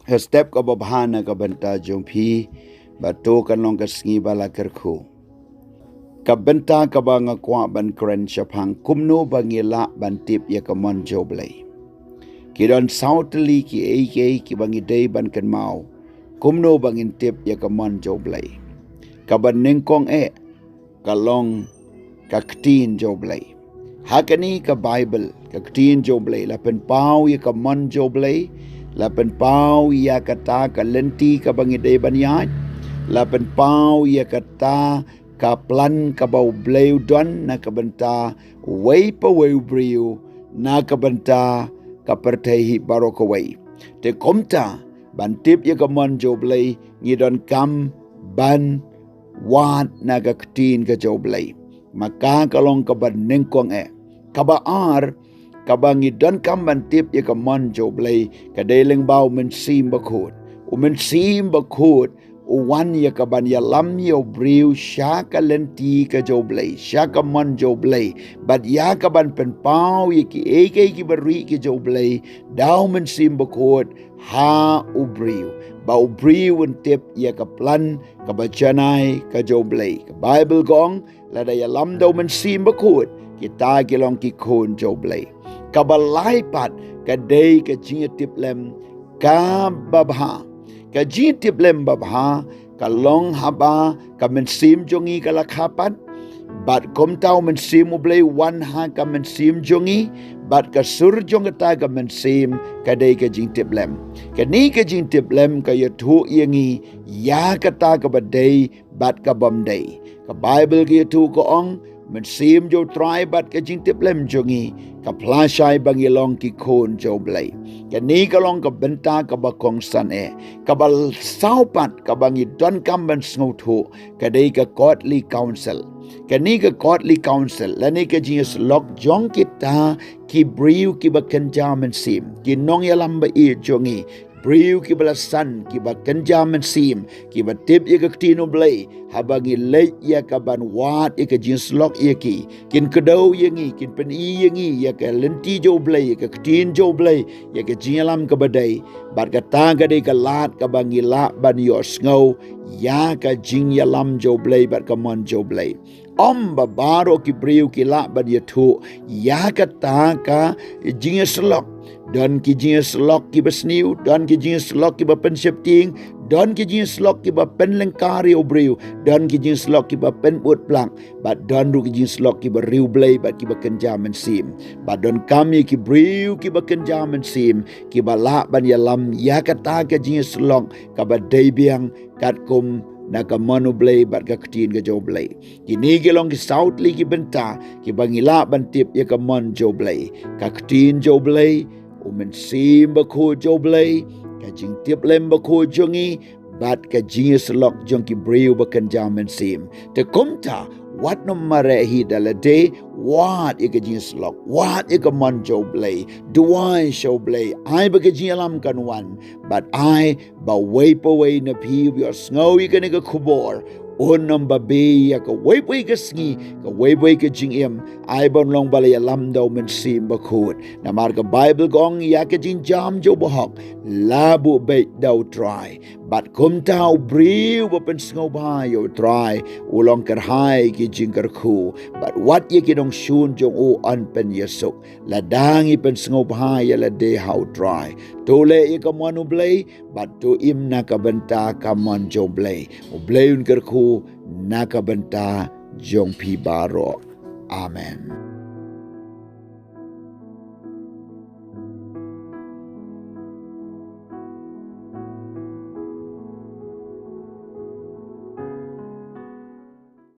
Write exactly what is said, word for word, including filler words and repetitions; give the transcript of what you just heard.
ha step kaba bha na ka bynta jong phi, bad to kan long ka sngi ba la kyrkhu. Ka bynta kaba nga kwah ban kren shaphang kumno ba ngi lah ban tip ïa ka mon jong U Blei. Ki don saw tylli kiei kiei kiba ngi dei ban kynmaw kumno ba ngin tip ïa ka mon jong U Blei. Kaba nyngkong eh ka long ka ktien jong U Blei. Ha kane ka Baibl, ka ktien jong U Blei la pynpaw ïa ka mon jong U Blei, la pynpaw ïa kata ka lynti kaba ngi dei ban ïaid, la pynpaw ïa kata ka plan kaba U Blei u don na ka bynta uwei pa uwei u briew, na ka bynta ka pyrthei hi baroh kawei. Te kumta, ban tip ïa ka mon jong U Blei, ngi donkam ban wad na ka ktien ka jong U Blei. Ma ka ka long kaba nyngkong eh. Kaba ar, kaba ngi donkam ban tip ïa ka mon jong U Blei, ka dei lyngba U Mynsiem Bakhuid. U Mynsiem Bakhuid u wan ïa ka ban ïalam ïa u briew sha ka lynti ka jong U Blei, sha ka mon jong U Blei, bad ïa ka ban pynpaw ïa kiei kiei kiba rieh ki jong U Blei da U Mynsiem Bakhuid ha u briew, ba u briew un tip ïa ka plan kaba janai ka jong U Blei. Ka Baibl ka ong, lada ïalam da U Mynsiem Bakhuid, kita ki long ki khun jong U Blei. Kaba lai pat, ka dei ka jingïatiplem kaba bha. Ka jingïatiplem babha ka long haba ka mynsiem jong ngi ka la kha pat, bad kumta U Mynsiem U Blei u wan ha ka mynsiem jong ngi, bad ka sur jong kata ka mynsiem ka dei ka jingtiplem. Kane ka jingtiplem ka ïathuh ïa ngi ïa kata kaba dei bad kabym dei. Ka Baibl ka ïathuh ka ong, Mynsiem jong U Trai bad ka jingtiplem jong ngi ka phla shai ba ngi long ki khun jong U Blei. Kane ka long ka bynta kaba kongsan eh. Kaba saw pat kaba ngi donkam ban sngewthuh, ka dei ka godly counsel. Kane ka godly counsel, lane ka jingïasyllok jong kita ki briew kiba kynja mynsiem, ki nongïalam ba ïeit jong ngi, briew kiba la san, kiba kynja mynsiem, kiba tip ïa ka ktien U Blei. Haba ngi leit ïa ka ban wad ïa ka jingïasyllok ïa ki, kin kdew ïa ngi, kin pyni ïa ngi ïa ka lynti jong U Blei, ïa ka ktien jong U Blei, ïa ka jingïalam kaba dei. Bad kata ka dei ka lad kaba ngi lah ban ïohsngew ïa ka jingïalam jong U Blei bad ka mon jong U Blei. Ym ba baroh ki briew ki lah ban ïathuh ïa kata ka jingïasyllok. Don ki jingïasyllok kiba sniew, don ki jingïasyllok kiba pynsheptieng, don ki jingïasyllok kiba pynlyngkar ïa u briew, don ki jingïasyllok kiba pynbud plak, bad don ruh ki jingïasyllok kiba riewblei bad kiba kynja mynsiem. Bad donkam ïa ki briew kiba kynja mynsiem kiba lah ban ïalam ïa kata ka jingïasyllok kaba dei biang katkum na ka mon U Blei bad ka ktien ka jong U Blei. Kine ki long ki saw tylli ki bynta kiba ngi lah ban tip ïa ka mon jong U Blei, ka ktien jong U Blei, U Mynsiem Bakhuid jong U Blei, ka jingtiplem bakhuid jong ngi, bad ka jingïasyllok jong ki briew ba kynja mynsiem. Te kumta, wat nym mareh hi da lade, wad ïa ka jingïasyllok, wad ïa ka mon jong U Blei, duwai sha U Blei, ai ba ka jingïalam kan wan, bad ai ba uwei pa uwei na phi u ïohsngew ïa kane ka khubor un ym babe ïa kawei pa kawei ka sngi, kawei pa kawei ka jingim, ai ban long ba la ïalam da U Mynsiem Bakhuid. Namar ka Baibl ka ong ïa ka jingjam jong u bahok la buh beit da U Trai. Bad kumta u briew ba pynsngewbha ïa U Trai u long kyrhai ki jingkyrkhu, bad wat ïa ki nongshun jong u yn pynïasuk. Lada ngi pynsngewbha ïa lade ha U Trai, to leh ïa ka mon U Blei, bad to im na ka bynta ka mon jong U Blei. U Blei un kyrkhu na ka bynta jong phi baroh. Amen.